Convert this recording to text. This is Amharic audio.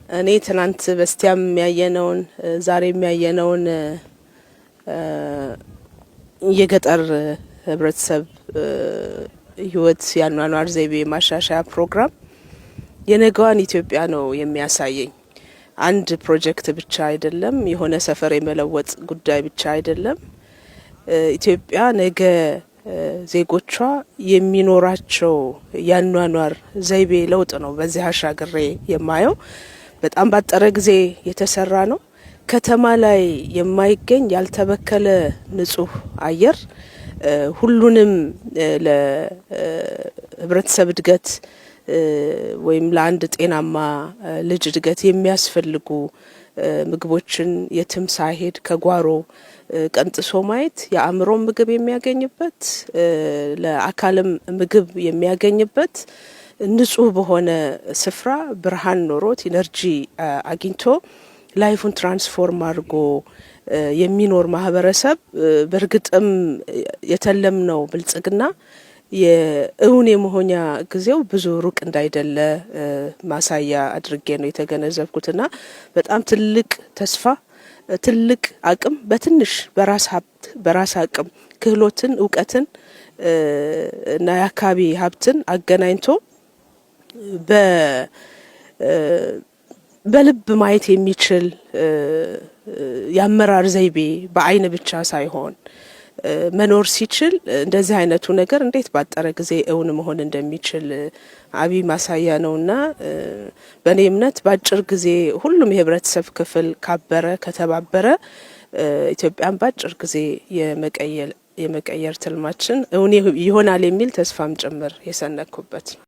እኔ ትናንት በስቲያም ያየነውን ዛሬ የሚያየነውን የገጠር ህብረተሰብ ህይወት ያኗኗር ዘይቤ ማሻሻያ ፕሮግራም የነገዋን ኢትዮጵያ ነው የሚያሳየኝ። አንድ ፕሮጀክት ብቻ አይደለም፣ የሆነ ሰፈር የመለወጥ ጉዳይ ብቻ አይደለም። ኢትዮጵያ ነገ ዜጎቿ የሚኖራቸው ያኗኗር ዘይቤ ለውጥ ነው በዚህ አሻግሬ የማየው። በጣም ባጠረ ጊዜ የተሰራ ነው። ከተማ ላይ የማይገኝ ያልተበከለ ንጹህ አየር፣ ሁሉንም ለህብረተሰብ እድገት ወይም ለአንድ ጤናማ ልጅ እድገት የሚያስፈልጉ ምግቦችን የትም ሳይሄድ ከጓሮ ቀንጥሶ ማየት፣ የአእምሮ ምግብ የሚያገኝበት፣ ለአካልም ምግብ የሚያገኝበት፣ ንጹህ በሆነ ስፍራ ብርሃን ኖሮት energy አግኝቶ life ኡን transform አድርጎ የሚኖር ማህበረሰብ፣ በእርግጥም የተለምነው ብልጽግና የእውን የመሆኛ ጊዜው ብዙ ሩቅ እንዳይደለ ማሳያ አድርጌ ነው የተገነዘብኩትና በጣም ትልቅ ተስፋ፣ ትልቅ አቅም በትንሽ በራስ ሀብት፣ በራስ አቅም ክህሎትን፣ እውቀትን እና የአካባቢ ሀብትን አገናኝቶ በልብ ማየት የሚችል የአመራር ዘይቤ በአይን ብቻ ሳይሆን መኖር ሲችል እንደዚህ አይነቱ ነገር እንዴት ባጠረ ጊዜ እውን መሆን እንደሚችል አብይ ማሳያ ነውና በእኔ እምነት በአጭር ጊዜ ሁሉም የህብረተሰብ ክፍል ካበረ፣ ከተባበረ ኢትዮጵያን በአጭር ጊዜ የመቀየር ትልማችን እውን ይሆናል የሚል ተስፋም ጭምር የሰነኩበት ነው።